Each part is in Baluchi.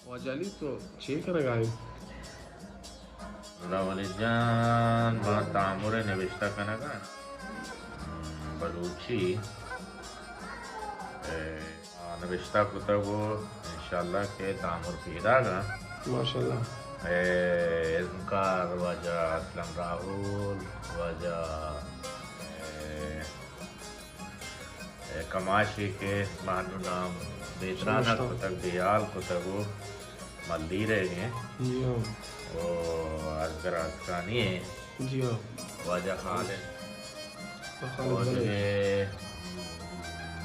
واجہ علی، تو چے کنگا ئے؟ اللہ ولی جان، ما تامر نوشتہ کنگا۔ بلوچی، اے، نوشتہ کتگ و انشاءاللہ کہ تامر پیداگا۔ ماشاءاللہ۔ اے، ازمکار واجہ اسلم راہول، واجہ، اے، اے، کماشے کہ مہنو نام بے ترانگ کتگ، بے حال کتگ و ملیر ئے۔ جی ہاں۔ و ازگر آسکانی ئے۔ جی ہاں۔ واجہ خالد۔ خالد و بلوچ۔ دگہ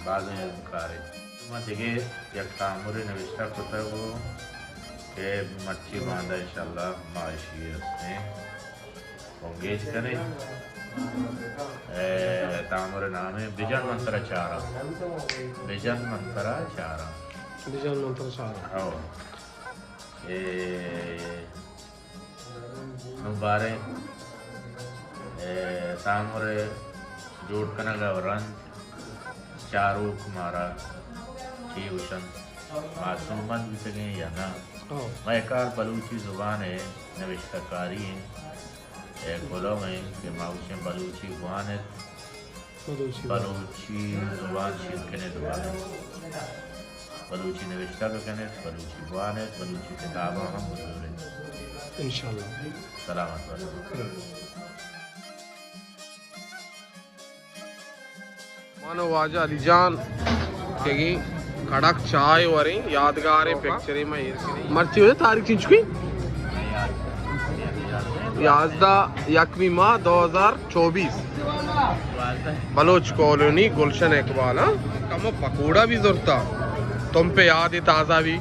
بازیں ازمکارے۔ ما دگہ یک تامرے نوشتہ کتگ و کہ مرچی باندا انشاءاللہ ما اشی ہستیں بنگیج کنیں۔ اے، تامر نامیں بجن من ترا چاراں۔ بجن من ترا چاراں۔ بجن من ترا چاراں۔ او۔ اے، نوں باریں، اے، تامر جوڑ کنگ ء رند چاروک مارا چے گوشنت، ما سوبمند بیتگیں یا نہ؟ ہو۔ مئے کار بلوچی زبان ء نوشتہ کاری انت۔ اے گلو انت کہ ما گوشیں بلوچی بوان ات، بلوچی بوان۔ بلوچی زبان شیرکنیں زبان انت۔ بلوچی نوشتہ بکن ات، بلوچی بوان ات، بلوچی کتاباں ہم بزور ات۔ انشاءاللہ۔ سلامت بات۔ من و واجہ علی جان کگی کڑک چائے وریں، یادگاریں پکچرے ما ایر کنیں۔ مرچی وجہ تاریخ چنچکوئی؟ یازدہ یکمی ماہ دو ہزار چوبیس۔ بلوچ کالونی گلشن اقبال، ہاں؟ کمو پکوڑا بھی زرتا۔ تم پہ یاد ہی تازہ بھی۔